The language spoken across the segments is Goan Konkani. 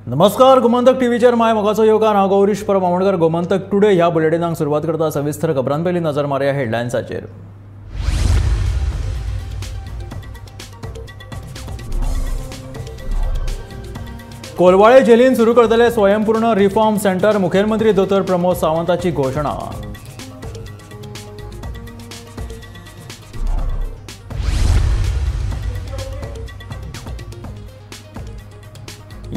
नमस्कार, गोमंतक टीव्हीचेर my मोगाचो येवकार. हांव गौरीश परब आमोणकर. गोमंतक टुडे ह्या बुलेटिनाक सुरवात करता. सविस्तर खबरां पयलीं नजर मारया हेडलायन्साचेर. कोलवाळे जेलीन सुरू करतले स्वयंपूर्ण रिफॉर्म सेंटर, मुखेलमंत्री दोतोर प्रमोद सावंताची घोशणा.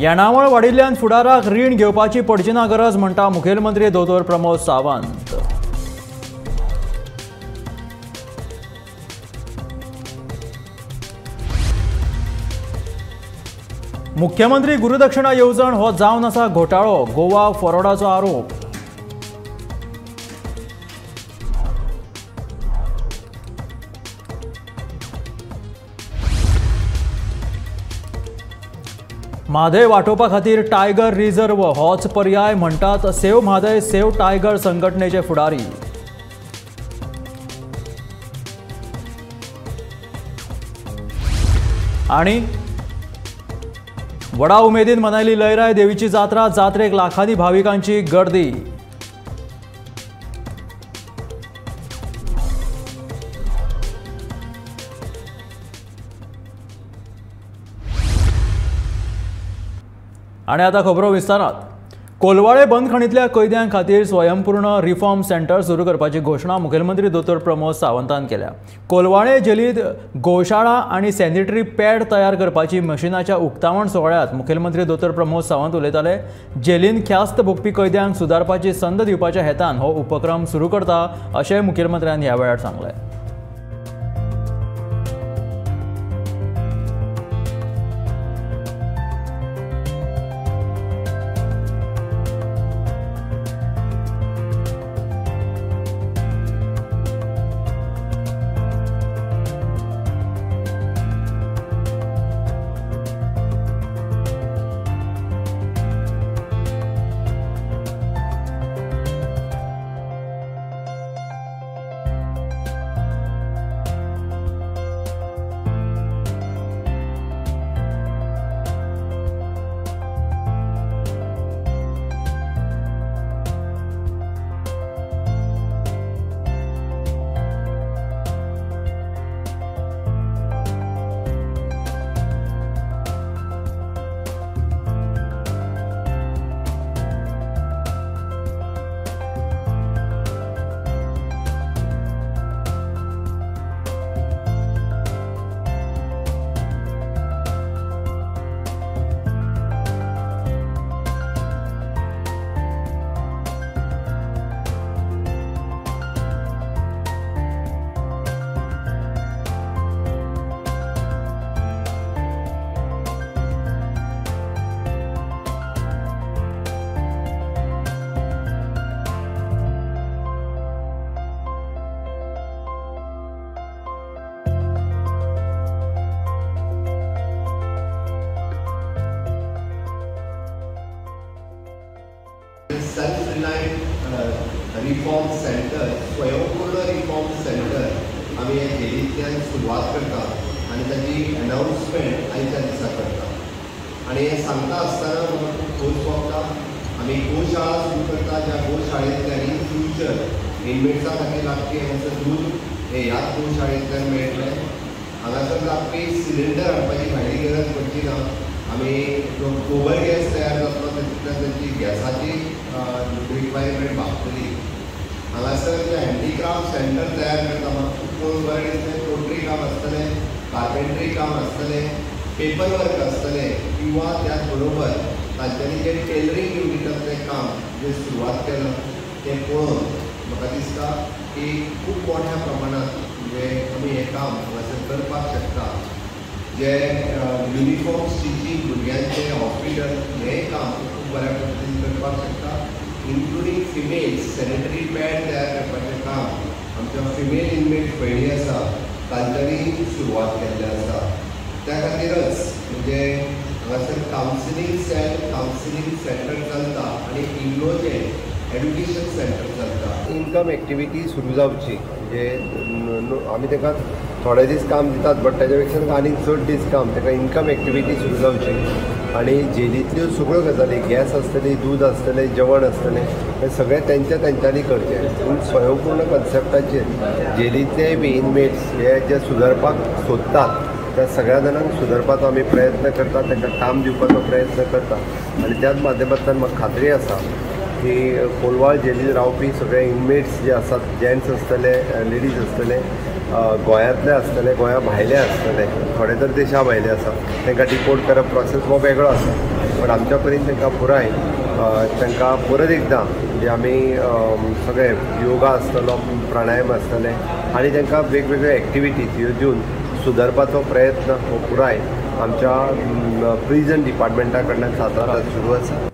येणावळ वाडिल्ल्यान फुडाराक रीण घेवपाची पडची ना गरज, म्हणटा मुखेलमंत्री दोतोर प्रमोद सावंत. मुख्यमंत्री गुरुदक्षिणा येवजण हो जावन आसा घोटाळो, गोवा फॉरवर्डाचो आरोप. म्हादय वाटोवपा खातीर टायगर रिझर्व होच पर्याय, म्हणटात सेव्ह म्हादय सेव्ह टायगर संघटनेचे फुडारी. आनी व्हडा उमेदीन मनयली लयराय देवीची जात्रा, जात्रेक लाखांनी भाविकांची गर्दी. आनी आतां खबरो विस्तारात. कोलवाळे बंदखणींतल्या कैद्यां खातीर स्वयंपूर्ण रिफॉर्म सेंटर सुरू करपाची घोशणा मुखेलमंत्री दोतोर प्रमोद सावंतान केल्या. कोलवाळे जेलींत गोशाळा आनी सॅनिटरी पॅड तयार करपाची मशिनाच्या उक्तावण सुवाळ्यांत मुखेलमंत्री दोतोर प्रमोद सावंत उलयताले. जेलींत ख्यास्त भोगपी कैद्यांक सुदारपाची संद दिवपाच्या हेतान हो उपक्रम सुरू करता, अशें मुखेलमंत्र्यान ह्या वेळार सांगलें. सेल्फ रिलायंट रिफॉर्म सेंटर, स्वयंपूर्ण रिफॉर्म सेंटर आमी ह्या जेलींतल्यान सुरवात करता आनी ताची अनावन्समेंट आयच्या दिसा करता. आनी हें सांगता आसतना म्हाका खूब खोस भोगता. आमी गोशाळा सुरू करता, ज्या गोशाळेंतल्यान इन फ्युचर इनमेट्सां खातीर लागपी हांगासर दूद हें ह्याच गोशाळेंतल्यान मेळटलें. हांगासर लागपी सिलिंडर हाडपाची भायली गरज पडची ना. आमी गोबर गॅस तयार जातलो, तातूंतल्यान तांची गॅसाची रिक्वायरमेंट भागतली. हांगासर जें हँडीक्राफ्ट सेंटर तयार करता, म्हाका खूब पळोवन बरें दिसलें. पोल्ट्री काम आसतलें, कार्पेंट्री काम आसतलें, पेपर वर्क आसतलें, किंवा त्याच बरोबर तांच्यांनी जें टेलरींग युनिटांतलें काम जें सुरवात केलां तें पळोवन म्हाका दिसता की खूब मोठ्या प्रमाणांत म्हणजे आमी हें काम हांगासर करपाक शकता. जे युनिफॉर्म स्टिचींग भुरग्यांचें हॉस्पिटल हें काम खूब बऱ्या पद्दतीन करपाक शकता. इन्क्लुडींग फिमेल्स सॅनिटरी पॅड तयार करपाचें काम आमच्या फिमेल इनमेट्स भयणी आसा तांच्यांनी सुरवात केल्ली आसा. त्या खातीरच म्हणजे हांगासर कावन्सिलींग सेल, कावन्सिलींग सेंटर चलता आनी इग्नोचें एड्युकेशन सेंटर चलता. इन्कम एक्टिविटी सुरू जावची म्हणजे आमी ताका थोडे दीस काम दितात बट ताच्या पेक्षा आनीक चड दीस काम ताका इन्कम एक्टिविटी सुरू जावची आनी जेलींतल्यो सगळ्यो गजाली, गॅस आसतली, दूद आसतलें, जेवण आसतलें, हें सगळें तेंच्यांनी करचें. पूण स्वयंपूर्ण कॉन्सेप्टाचेर जेलींतले बी इनमेट्स हे जे सुदारपाक सोदतात त्या सगळ्या जाणांक सुदारपाचो आमी प्रयत्न करता, तांकां काम दिवपाचो प्रयत्न करता आनी त्याच माध्यमांतल्यान म्हाका खात्री आसा की कोलवाळ जेलीन रावपी सगळे इनमेट्स जे आसात, जेंट्स आसतले, लेडीज आसतले, गोंयांतले आसतले, गोंया भायले आसतले, थोडे तर देशा भायले आसा, तांकां डिपोर्ट करप प्रोसेस हो वेगळो आसा, पण आमच्या परीन तांकां पुराय तांकां परत एकदां म्हणजे आमी सगळे योगा आसतलो, प्राणायाम आसतले आनी तांकां वेगवेगळ्यो एक्टिविटीज ह्यो दिवन सुदारपाचो प्रयत्न हो पुराय आमच्या प्रिजन डिपार्टमेंटा कडल्यान सादारण सुरू आसा.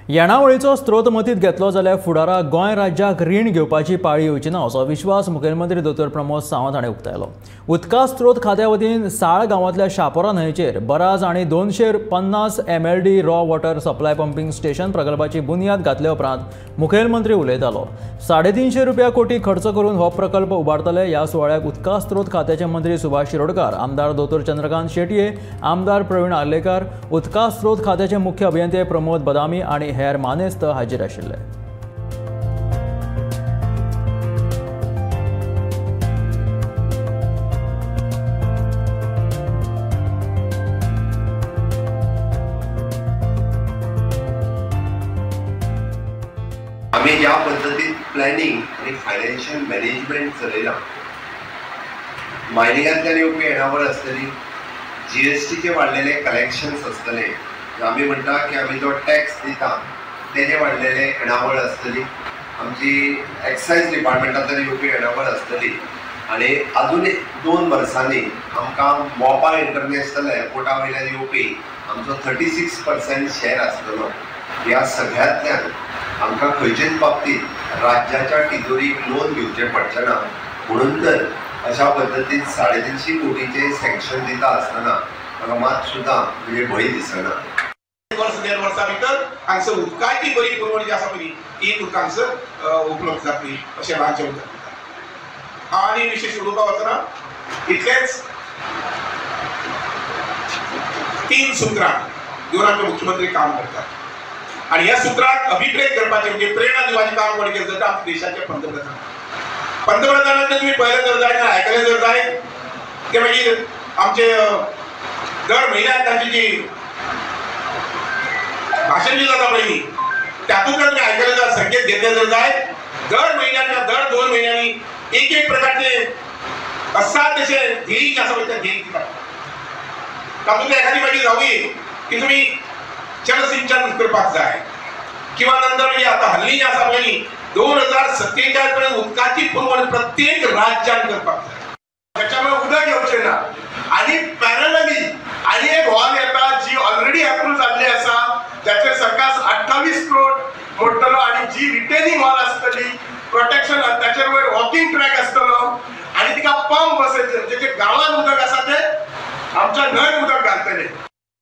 येणावळीचो स्त्रोत मतींत घेतलो जाल्यार फुडाराक गोंय राज्याक रीण घेवपाची पाळी येवची ना असो विश्वास मुखेलमंत्री दोतोर प्रमोद सावंत हाणें उक्तायलो. उदका स्त्रोत खात्या वतीन साळ गांवांतल्या शापोरा न्हंयचेर बराज आनी 250 MLD raw water supply pumping station प्रकल्पाची बुन्याद घातले उपरांत मुखेलमंत्री उलयतालो. 350 रुपया कोटी खर्च करून हो प्रकल्प उबारतले. ह्या सुवाळ्याक उदका स्त्रोत खात्याचे मंत्री सुभाष शिरोडकार, आमदार दोतोर चंद्रकांत शेटये, आमदार प्रवीण आर्लेकार, उदका स्त्रोत खात्याचे मुख्य अभियंते प्रमोद बदामी आनी हेर मानेस्त हाजीर आशिल्ले. आमी ज्या पद्दतीन प्लॅनिंग आनी फायनान्शियल मॅनेजमेंट चलयलां, मायनिंगांतल्यान येवपी येणावळ आसतली, जीएसटीचे वाडलेले कलेक्शन्स आसतले, आमी म्हणटा की आमी जो टॅक्स दिता तेजे वाडलेले येणावळ आसतली, आमची एक्सायज डिपार्टमेंटांतल्यान येवपी येणावळ आसतली आनी आजून 2 वर्सांनी आमकां मोपा इंटरनॅशनल एअरपोर्टा वयल्यान येवपी आमचो 36% शेअर आसतलो. ह्या सगळ्यांतल्यान आमकां खंयचेच बाबतींत राज्याच्या तिजोरीक लोन घेवचें पडचें ना, म्हणून तर अशा पद्दतीन 350 कोटीचें सँक्शन दिता आसतना म्हाका मात सुद्दां म्हणजे भंय दिसना. वर्स 1.5 वर्सां भितर हांगसर उदकाची बरी पुरवण जी आसा पळय ती तुमकां हांगसर उपलब्ध जातली अशें ल्हानशें उदक दिता. हांव आनी विशेश उलोवपाक वचना, इतलेंच 3 सुत्रां घेवन आमचे मुख्यमंत्री काम करतात आनी ह्या सुत्राक अभिप्रेत करपाचें म्हणजे प्रेरणा दिवपाचें काम कोणी केलें जाता आमच्या देशाचे पंतप्रधान. पंतप्रधानांचें तुमी पळयलें जर जायत, आयकलें जर जायत, ते मागीर आमचे दर म्हयन्याक तांची जी भाशण जी जाता पळय न्ही तातूंतल्यान तुमी आयकलें जर, संकेत घेतले जर जायत, दर म्हयन्याक दर 2 म्हयन्यांनी एक एक प्रकारचे असाध्य अशें ध्येय जे आसा पळय तें ध्येय दितात. तातूंतल्यान एखादी मागीर जावये की तुमी जलसिंचन करपाक जाय किंवा नंतर म्हणजे आता हल्ली जे आसा पळय न्ही 2047 पर्यंत उदकाची पुरवण प्रत्येक राज्यान करपाक जाय. त्याच्यामुळे उदक येवचें ना आनी पॅरलली आनी एक हॉल येता जी ऑलरेडी अप्रूव जाल्ली आसा, जाचेर सरकार 28 करोड मोडटलो आनी जी रिटेनिंग हॉल आसतली, प्रोटेक्शन ताचेर वयर वॉकिंग ट्रॅक आसतलो आनी तिका पंप बसयतले, जेचे गांवांत उदक आसा ते आमच्या न्हंय उदक घालतले.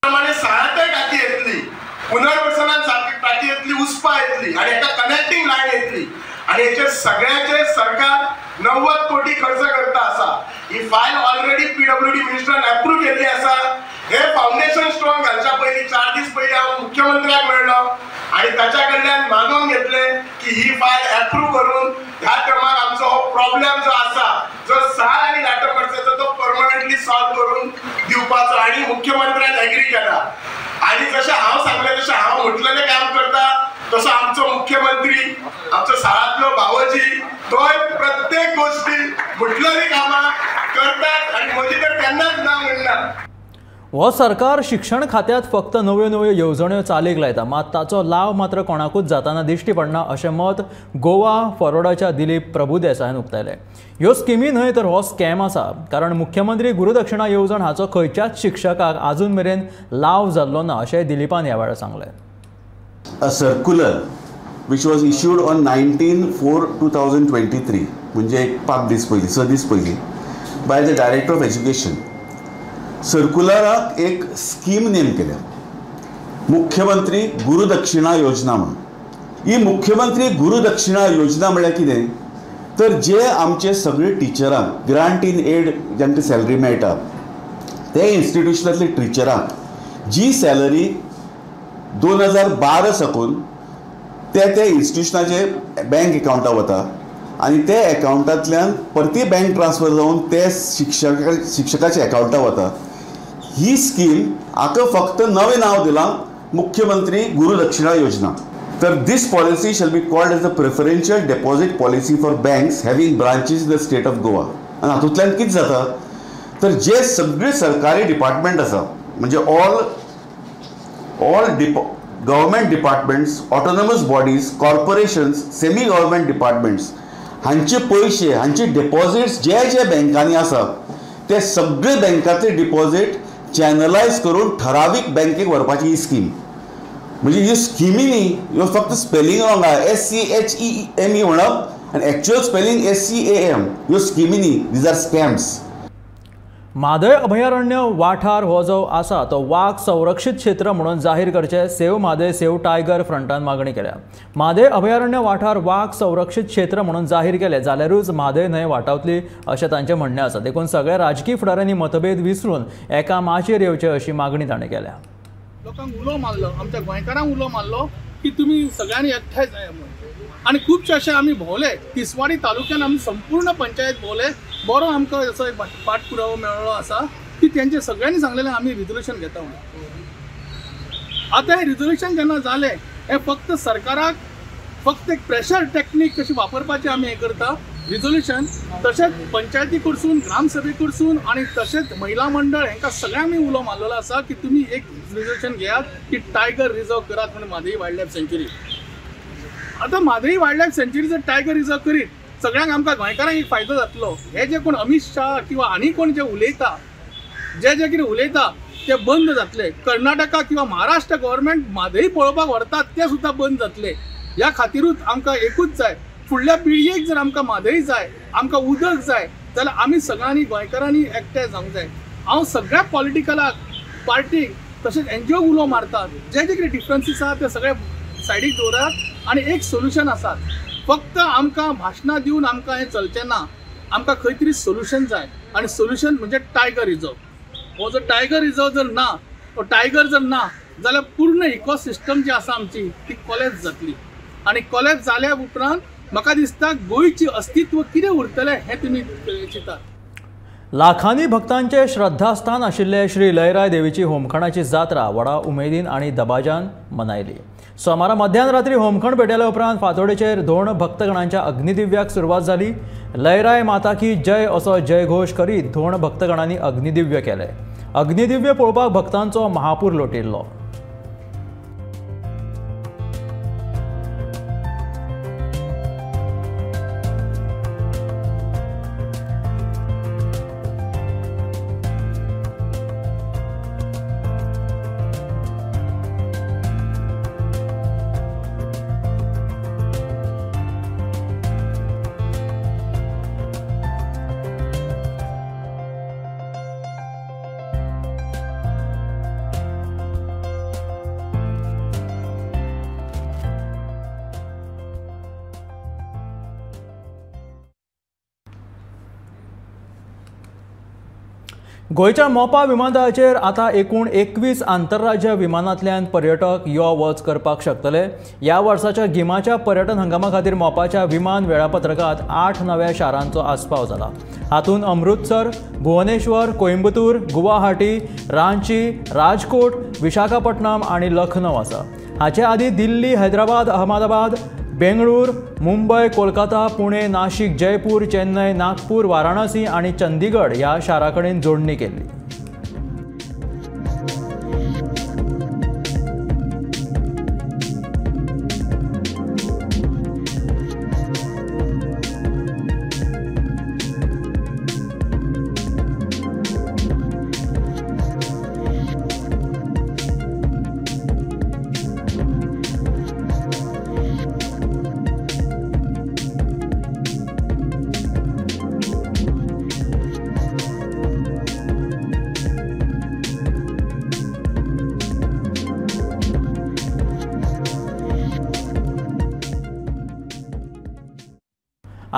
प्रमाणे साळांतय टाकी येतली, पुनर्वसनान सारकी टाकी येतली, उसपा येतली आनी एका कनेक्टींग लायन येतली आनी हेचेर सगळ्याचेर सरकार 90 कोटी खर्च करता आसा. ही फायल ऑलरेडी PWD मिनिस्टरान अप्रूव केल्ली आसा. हे फावंडेशन स्टोन घालच्या पयलीं 4 दीस पयलीं हांव मुख्यमंत्र्याक मेळ्ळो आनी ताच्या कडल्यान मागोवन घेतलें की ही फायल अप्रूव करून ह्या क्रमाक आमचो हो प्रॉब्लेम जो आसा, जो साळ आनी लाटमरसाचो, तो परमनंटली सॉल्व करून दिवपाचो आनी मुख्यमंत्र्यान एग्री केला. आनी जशें हांव सांगलें तशें हांव म्हटलेलें काम करता, तसो आमचो मुख्यमंत्री, आमचो साळांतलो भावोजी, तोय प्रत्येक गोष्टी म्हटलेली कामां करतात आनी म्हजी तर केन्नाच ना म्हणना. हो सरकार शिक्षण खात्यांत फक्त नव्यो नव्यो येवजण्यो चालीक लायता, मात ताचो लाव मात्र कोणाकूच जाताना दिश्टी पडना अशें मत गोवा फॉरवर्डाच्या दिलीप प्रभुदेसायान उक्तायलें. ह्यो स्किमी न्हय तर हो स्कॅम आसा, कारण मुख्यमंत्री गुरुदक्षिणा येवजण हाचो खंयच्याच शिक्षकाक आजून मेरेन लाव जाल्लो ना अशें दिलीपान ह्या वेळार सांगलें. A circular which was issued on 19/4/2023 म्हणजे एक 5 दीस पयलीं, 6 दीस पयलीं, by the director of education. सर्कुलराक एक स्कीम नेम केल्या, मुख्यमंत्री गुरुदक्षिणा योजना म्हणून. ही मुख्यमंत्री गुरुदक्षिणा योजना म्हळ्यार कितें तर जे आमचे सगळे टिचरांक ग्रांट इन एड जांकां सॅलरी मेळटा ते इन्स्टिट्युशनांतले टिचरांक जी सॅलरी 2012 साकून ते ते इन्स्टिट्युशनाचे बँक एकावंटार वता आनी ते एकावंटांतल्यान परती बँक ट्रान्सफर जावन ते शिक्षकाच्या एकावंटार वता. ही स्कीम हाका फक्त नवें नांव दिलां मुख्यमंत्री गुरुदक्षिणा योजना. तर this policy shall be called as a preferential deposit policy for banks having branches in the state of Goa. आनी हातूंतल्यान कितें जाता तर जे सगळे सरकारी डिपार्टमेंट आसा म्हणजे all government departments, autonomous bodies, corporations, semi government departments हांचे पयशे हांचे डिपॉझिट्स जे जे बँकांनी आसा ते सगळे बँकांतले डिपॉझिट चॅनलायज करून ठरावीक बँकेक व्हरपाची ही स्कीम. म्हणजे ही स्किमी न्ही, ह्यो फक्त स्पेलिंग रॉंग आहा. SCHEME म्हणप आनी एक्चुअल स्पेलिंग SCAM. ह्यो स्किमी न्ही, these are scams. Mhadei अभयारण्य वाठार हो जो आसा तो वाग संरक्षित क्षेत्र म्हणून जाहीर करचे सेव्ह म्हादय सेव्ह टायगर फ्रंटान मागणी केल्या. म्हादय अभयारण्य वाठार वाग संरक्षित क्षेत्र म्हणून जाहीर केले जाल्यारूच म्हादय न्हंय वाटावतली अशें तांचें म्हणणें आसा. देखून सगळ्या राजकी फुडाऱ्यांनी मतभेद विसरून एका माचयेर येवचे अशी मागणी ताणें केल्या. लोकांक उलो मारलो, आमच्या गोंयकारांक उलो मारलो की तुमी सगळ्यांनी एकठांय जाय म्हणून. आनी खुबशे अशे आमी भोंवले, तिसवाडी तालुक्यान आमी संपूर्ण पंचायत भोंवले. बरो आमकां असो एक पाठपुरावो मेळ्ळो आसा की तेंचे सगळ्यांनी सांगलेलें आमी रिजोल्युशन घेता म्हणून. आतां हें रिजोल्युशन जेन्ना जालें हें फक्त सरकाराक फक्त एक प्रेशर टॅक्नीक कशी वापरपाची आमी हें करता रिजोल्युशन. तशेंच पंचायती कडसून, ग्रामसभे कडसून आनी तशेंच महिला मंडळ हांकां सगळ्यांक आमी उलो मारलेलो आसा की तुमी एक रिजोल्युशन घेयात की टायगर रिजर्व करात म्हणून म्हादई वायल्ड लायफ सँच्युरी. आतां म्हादई वायल्ड लायफ सँच्युरी जर टायगर रिजर्व करीत सगळ्यांक आमकां गोंयकारांक एक फायदो जातलो. हे जे कोण अमित शाह किंवा आनी कोण जे उलयता, जे जे कितें उलयता ते बंद जातले. कर्नाटका किंवा महाराष्ट्र गव्हर्मेंट म्हादई पळोवपाक व्हरतात ते सुद्दां बंद जातले. ह्या खातिरूच आमकां एकूच जाय, फुडल्या पिळगेक जर आमकां म्हादई जाय, आमकां उदक जाय जाल्यार आमी सगळ्यांनी गोंयकारांनी एकठांय जावंक जाय. हांव सगळ्या पॉलिटिकलाक, पार्टीक तशेंच एनजीओ उलो मारतात, जे जे कितें डिफरन्सीस आसा ते सगळे सायडीक दवरात आनी एक सोल्युशन आसात. फक्त आमकां भाशणां दिवन आमकां हें चलचें ना, आमकां खंय तरी सोल्युशन जाय आनी सोल्युशन म्हणजे टायगर रिजर्व. हो जो टायगर रिजर्व जर ना, तो टायगर जर ना जाल्यार पूर्ण इकोसिस्टम जी आसा आमची ती कोलॅप्स जातली. आनी कोलॅप्स जाल्या उपरांत म्हाका दिसता गोंयची अस्तित्व कितें उरतलें हें तुमी चिंतात. लाखांनी भक्तांचे श्रद्धास्थान आशिल्ले श्री लयराय देवीची होमखणाची जात्रा व्हडा उमेदीन आनी दबाज्यान मनयली. सोमारा मध्यान रात्री होमखण पेटयल्या उपरांत फांतोडेचेर धोण भक्तगणांच्या अग्निदिव्याक सुरवात जाली. लयराय माता की जय असो जयघोश करीत धोण भक्तगणांनी अग्निदिव्य केले. अग्निदिव्य पळोवपाक भक्तांचो महापूर लोटिल्लो. गोंयच्या मोपा विमानतळाचेर आतां एकूण 21 आंतरराज्य विमानांतल्यान पर्यटक यो वच करपाक शकतले. ह्या वर्साच्या गिमाच्या पर्यटन हंगामा खातीर मोपाच्या विमान वेळापत्रकांत 8 नव्या शारांचो आस्पाव जाला. हातूंत अमृतसर, भुवनेश्वर, कोइंबतूर, गुवाहाटी, रांची, राजकोट, विशाखापट्टणम आनी लखनौ आसा. हाचे आदीं दिल्ली, हैदराबाद, अहमदाबाद, बेंगळूर, मुंबय, कोलकाता, पुणे, नाशिक, जयपूर, चेन्नय, नागपूर, वाराणसी आनी चंदीगड ह्या शारां कडेन जोडणी केल्ली.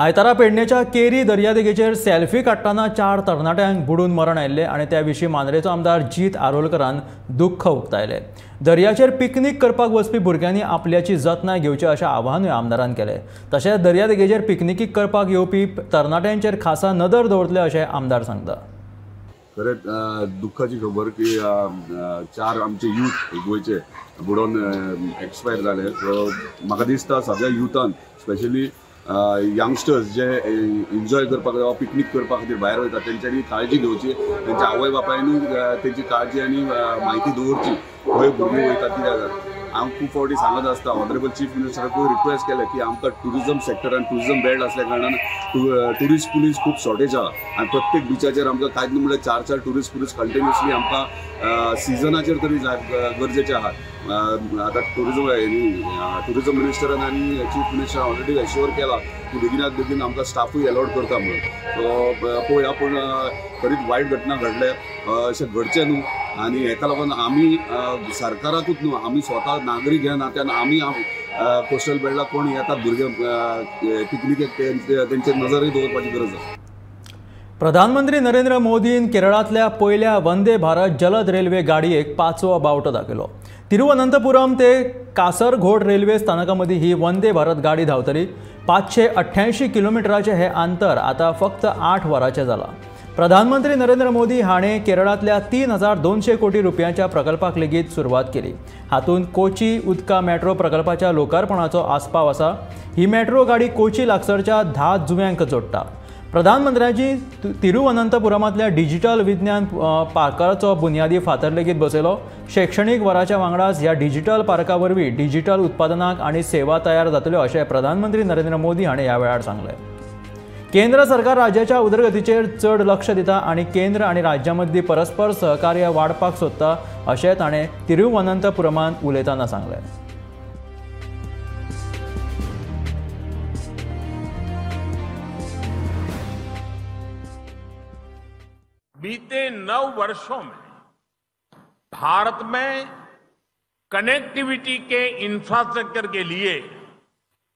आयतारा पेडणेच्या केरी दर्यादेगेचेर सेल्फी काडटना 4 तरणाट्यांक बुडून मरण आयिल्लें आनी त्या विशीं मांद्रेचो आमदार जीत आरोलकरान दुख्ख उक्तायलें. दर्याचेर पिकनीक करपाक वचपी भुरग्यांनी आपल्याची जतनाय घेवची अशें आवाहनूय आमदारान केलें. तशेंच दर्यादेगेचेर पिकनिकीक करपाक येवपी तरणाट्यांचेर खासा नदर दवरतले अशें आमदार सांगता. खरेंच दुख्खाची खबर की 4 आमचे यूथ गोंयचे बुडोवन एक्सपायर जाले. सो म्हाका दिसता सगळ्या युथान स्पेशली यंगस्टर्स जे एन्जॉय करपाक वा पिकनीक करपा खातीर भायर वयता तेंच्यांनी काळजी घेवची, तेंच्या आवय बापायनूय तेंची काळजी आनी म्हायती दवरची खंय भुरगीं वयता कित्याक. हांव खूब फावटी सांगत आसता ऑनरेबल चीफ मिनिस्टराकूय रिक्वेस्ट केलें की आमकां ट्युरिजम सेक्टर आनी ट्युरिजम बेल्ट आसल्या कारणान ट्युरिस्ट पुलीस खूब शॉर्टेज आहा आनी प्रत्येक बिचाचेर आमकां कांय न्हू म्हणल्यार 4-4 ट्युरिस्ट पुलीस कंटिन्युअसली आमकां सिजनाचेर तरी जाय गरजेचे आहात. आतां ट्युरिजम मिनिस्टरान आनी चीफ मिनिस्टरान ऑलरेडी एश्योर केला की बेगिनात बेगीन आमकां स्टाफूय एलॉट करता म्हणून. सो पळोवया, पूण खरीच वायट घटना घडल्या अशें घडचें न्हू आनी हेका लागून आमी सरकाराकूच न्हू आमी स्वता नागरीक ह्या नात्यान आमी कोस्टल बेल्टाक कोण येतात भुरगे पिकनिकेक तेंचेर नजरूय दवरपाची गरज आसा. प्रधानमंत्री नरेंद्र मोदीन केरळांतल्या पयल्या वंदे भारत जलद रेल्वे गाडयेक 5वो बावटो दाखयलो. तिरुवनंतपुरम ते कासरगोड रेल्वे स्थानका मदीं ही वंदे भारत गाडी धांवतली. 588 किलोमिटराचें हें अंतर आतां फक्त 8 वरांचें जालां. प्रधानमंत्री नरेंद्र मोदी हाणें केरळांतल्या 3200 कोटी रुपयांच्या प्रकल्पाक लेगीत सुरवात केली. हातूंत कोची उदका मेट्रो प्रकल्पाच्या लोकार्पणाचो आस्पाव आसा. ही मेट्रो गाडी कोची लागसरच्या 10 जुव्यांक जोडटा. प्रधानमंत्र्यांची तिरुवनंतपुरमांतल्या डिजिटल विज्ञान पार्काचो बुन्यादी फातर लेगीत बसयलो. शैक्षणीक वराच्या वांगडाच ह्या डिजिटल पार्का वरवीं डिजिटल उत्पादनाक आनी सेवा तयार जातल्यो अशें प्रधानमंत्री नरेंद्र मोदी हाणें ह्या वेळार सांगलें. केंद्र सरकार राज्याच्या उदरगतीचेर चड लक्ष दिता आनी केंद्र आनी राज्यां मदीं परस्पर सहकार्य वाडपाक सोदता अशें ताणें तिरुवनंतपुरमांत उलयतना सांगलें. बीते 9 वर्षों में भारत में कनेक्टिविटी के इंफ्रास्ट्रक्चर के लिए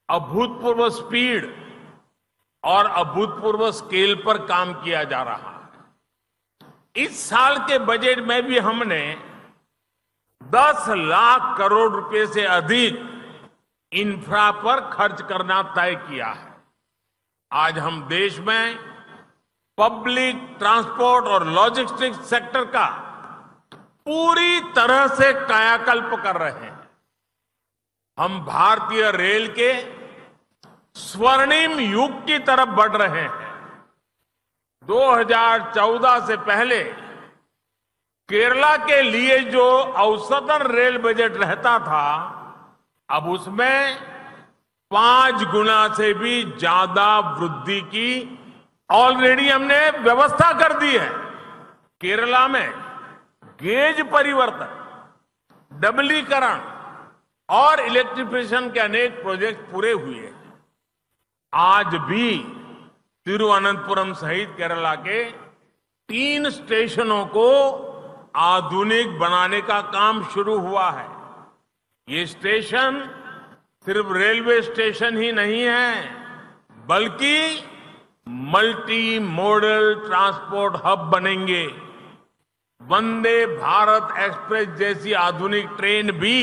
अभूतपूर्व स्पीड और अभूतपूर्व स्केल पर काम किया जा रहा है। इस साल के बजट में भी हमने 10 लाख करोड़ रुपए से अधिक इंफ्रा पर खर्च करना तय किया है। आज हम देश में पब्लिक ट्रांसपोर्ट और लॉजिस्टिक्स सेक्टर का पूरी तरह से कायाकल्प कर रहे हैं। हम भारतीय रेल के स्वर्णिम युग की तरफ बढ़ रहे हैं। 2014 से पहले केरला के लिए जो औसतन रेल बजट रहता था, अब उसमें 5 गुना से भी ज्यादा वृद्धि की ऑलरेडी हमने व्यवस्था कर दी है। केरला में गेज परिवर्तन, डबलीकरण और इलेक्ट्रिफिकेशन के अनेक प्रोजेक्ट पूरे हुए हैं। आज भी तिरुवनंतपुरम सहित केरला के 3 स्टेशनों को आधुनिक बनाने का काम शुरू हुआ है। ये स्टेशन सिर्फ रेलवे स्टेशन ही नहीं है, बल्कि मल्टी मॉडल ट्रांसपोर्ट हब बनेंगे। वंदे भारत एक्सप्रेस जैसी आधुनिक ट्रेन भी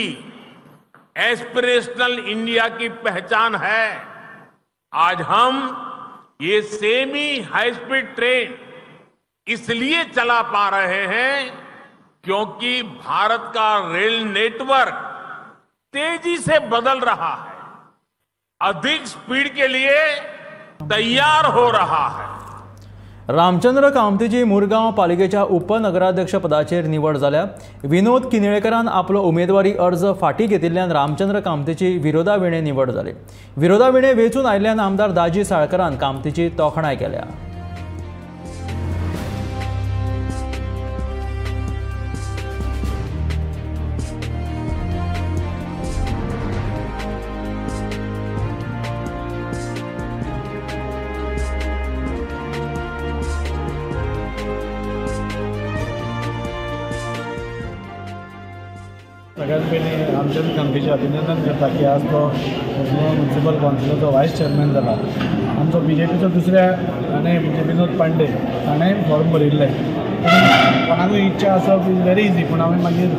एस्पिरेशनल इंडिया की पहचान है। आज हम ये सेमी हाई स्पीड ट्रेन इसलिए चला पा रहे हैं क्योंकि भारत का रेल नेटवर्क तेजी से बदल रहा है, अधिक स्पीड के लिए तैयार हो रहा है। रामचंद्र कामतीची मुरगांव पालिकेच्या उपनगराध्यक्ष पदाचेर निवड जाल्या। विनोद किनेळकरान आपलो उमेदवारी अर्ज फाटी घेतिल्ल्यान रामचंद्र कामतीची विरोधा विणे निवड जाली। विरोधा विणे वेंचून आयिल्ल्यान आमदार दाजी साळकरान कामतीची तोखणाय केल्या। सगळ्यात पयलीं रामचंद्र कामतीचें अभिनंदन करता की आज तो मुरगांव म्युनिसिपल कावन्सिलाचो वायस चेअरमॅन जाला आमचो बीजेपीचो दुसऱ्या हाणें म्हणजे विनोद पांडे ताणें फॉर्म भरिल्लें. कोणाकूय इच्छा आसप is very easy, पूण आमी मागीर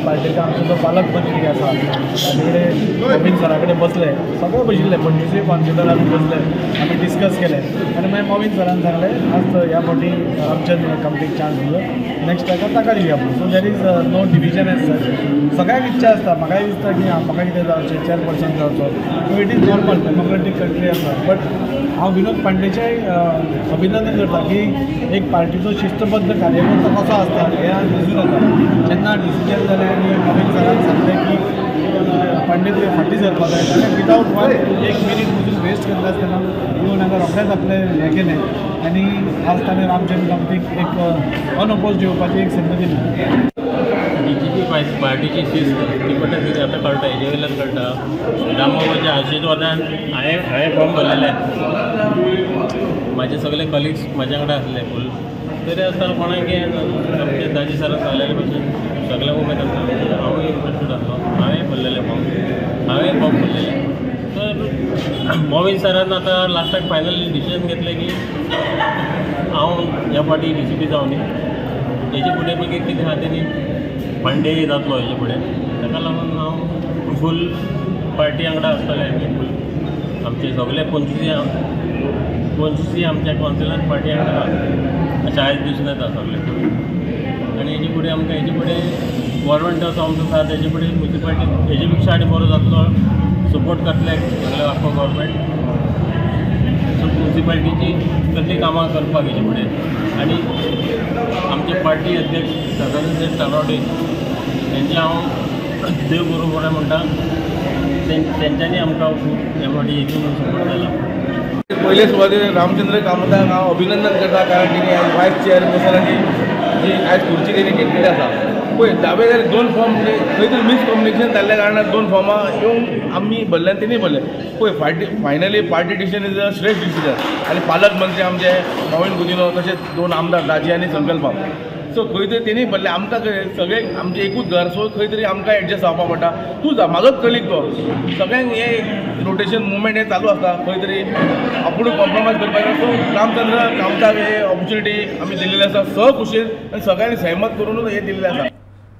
पार्टेचो आमचो जो पालक मंत्री आसा ताजे कडेन मोविन सरा कडेन बसले, सगळे बशिल्ले 25 कावन्सिलर आमी बसले, आमी डिस्कस केलें आनी मागीर मोविन सरान सांगलें आज ह्या फावटी रामचंद्र कामतीक चान्स दिलो, नेक्स्ट ताका ताका दिवया म्हणून. So there is no division as such. सगळ्यांक इच्छा आसता, म्हाकाय दिसता की म्हाका कितें जावचें, चेअरपर्सन जावचो. So it is normal, democratic country आसा. बट हांव विनोद पांडेचें अभिनंदन करता की एक पार्टीचो शिस्तबद्ध कार्यकर्ता कसो आसता हें आज दिसून येता. जेन्ना डिसिजन जालें आनी मोविन सरान सांगलें की पांडे तुवें फाटीं सरपाक जाय, जाल्यार विदावट वन एक मिनीट पसून वेस्ट करनासतना येवन हांगा रोखडेंच आपलें हें केलें आनी आज ताणें रामचंद्र कामतीक एक अनओपोज येवपाची एक संद दिली. बीजेपी पार्टीची शिस्त ती पडटा ती आतां कळटा, हेजे वयल्यान कळटा. दामोबाच्या आशिर्वादान हांवें फॉर्म भरलेलें, म्हाजे सगळे कलिग्स म्हाज्या वांगडा आसले फूल, तरी आसतना कोणाक आमचे दाजी सरान सांगलेले भशेन सगळ्यांक उमेद आसता. हांवूय इंट्रस्टेड आसलो, हांवें भरलेलें फॉर्म, हांवें फॉर्म भरलेलें. तर मोविन सरान आतां लास्टाक फायनल डिसिजन घेतलें की हांव ह्या फावटी डी सी पी जावनी, हेजे फुडें मागीर कितें आहा तेणी पांडे जातलो हेजे फुडें. ताका लागून हांव फूल पार्टी वांगडा आसतलें. आमी फूल आमचे सगळे 25 आमच्या कावन्सिलर पार्टी वांगडा अशें आयज दिसून येता सगळे. आनी हेजे फुडें आमकां हेजे फुडें गव्हर्मेंटाचो आमचो साथ हेजे फुडें म्युनिसिपालिटी हेजे पेक्षा आनी बरो जातलो, सपोर्ट करतले सगळे आख्खो गव्हर्मेंट. सो म्युनिसिपालिटीची कसलीं कामां करपाक हेजे फुडें. आनी आमचे पार्टी अध्यक्ष सदानंद शेट तानावडे तेंचे हांव देव गुरू बरें म्हणटा, तेंच्यांनी आमकां खूब ह्या फावटी हितून सपोर्ट जाला. पयले सुवातेर रामचंद्र कामताक हांव अभिनंदन करता, कारण तेणी आयज वायस चेअरपर्सनाची जी आयज खुर्ची तेणी घेतलेली आसा. पळय दावे जाल्यार 2 फॉर्म खंय तरी मिसकम्युनिकेशन जाल्ल्या कारणान 2 फॉर्मां येवन आमी भरले आनी तेणी भरले. पळय finally party decision is a श्रेश्ठ डिसिजन. आनी पालक मंत्री आमचे मोविन गुदिन्हो, तशेंच 2 आमदार दाजी आनी संकल्प, सो खंय तरी तेणी भरले. आमकां सगळे आमचें एकूच घर, सो खंय तरी आमकां एडजस्ट जावपाक पडटा. तूं जा म्हाजोच कलीग तो, सगळ्यांक हें रोटेशन मुवमेंट हें चालू आसता, खंय तरी आपूण कॉम्प्रोमायज करपाक. सो रामचंद्र कामताक हे ऑपॉर्च्युनिटी आमी दिल्लेली आसा सहखुशीन आनी सगळ्यांनी सहमत करूनूच हें दिल्लें आसा.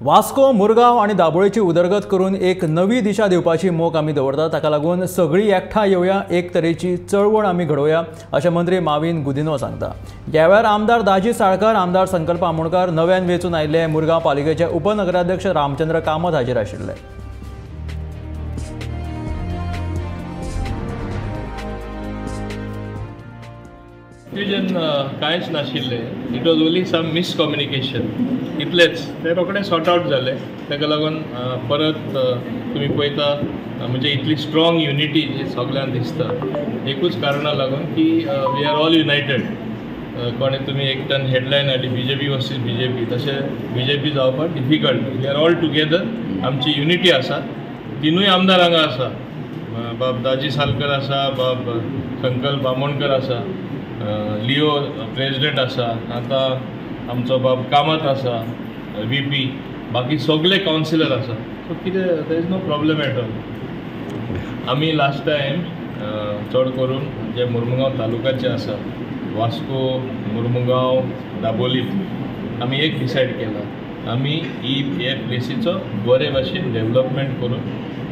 वास्को, मुरगांव आनी दाबोळेची उदरगत करून एक नवी दिशा दिवपाची मोख आमी दवरतात. ताका लागून सगळीं एकठांय येवया, एक तरेची चळवळ आमी घडोवया अशें मंत्री माविन गुदिन्हो सांगता. ह्या वेळार आमदार दाजी साळकार, आमदार संकल्प आमोणकार, नव्यान वेंचून आयिल्ले मुरगांव पालिकेचे उपनगराध्यक्ष रामचंद्र कामत हाजीर आशिल्ले. कन्फ्युजन कांयच नाशिल्लें, it was only some miscommunication इतलेंच. तें रोखडें सॉर्ट आवट जालें. ताका लागून परत तुमी पळयता म्हणजे इतली स्ट्रॉंग युनिटी जी सगल्यांक दिसता एकूच कारणा लागून की we are all United. कोणें तुमी एकट्यान हेडलायन हाडली बीजेपी वर्सीस बीजेपी, तशें बीजेपी जावपाक difficult. We are all together, आमची युनिटी आसा. 3 आमदार हांगा आसा, बाब दाजी सालकर आसा, बाब संकल्प आमोणकर आसा, लिओ प्रेजिडेंट आसा, आतां आमचो बाब कामत आसा व्ही पी, बाकी सगळे कावन्सिलर आसा. सो कितें there is no problem at all. आमी लास्ट टायम चड करून जे मुर्मुगांव तालुक्याचे आसा, वास्को, मुर्मुगांव, दाबोली, आमी एक डिसायड केला, आमी ही हे प्लेसीचो बरे भाशेन डेवलपमेंट करून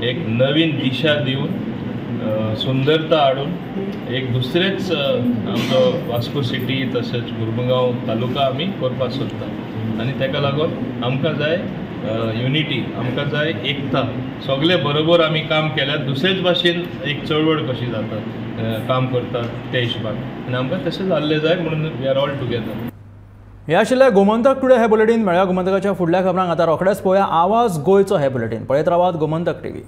एक नवीन दिशा दिवन सुंदरता हाडून एक दुसरेच आमचो वास्को सिटी तशेंच मुर्मुगांव तालुका आमी करपाक सोदता. आनी ताका लागून आमकां जाय युनिटी, आमकां जाय एकता, सगळे बरोबर आमी काम केल्यार दुसरेच भाशेन एक चळवळ कशी जाता, काम करतात त्या हिशोबान, आनी आमकां तशें जाल्लें जाय म्हणून we are all together. हे आशिल्लें गोमंतक टुडे हे बुलेटीन. मेळ्या गोमंतकाच्या फुडल्या खबरांक आतां रोखडेच पळोवया आवाज गोंयचो हे बुलेटीन. पळयत रावात गोमंतक टीव्ही.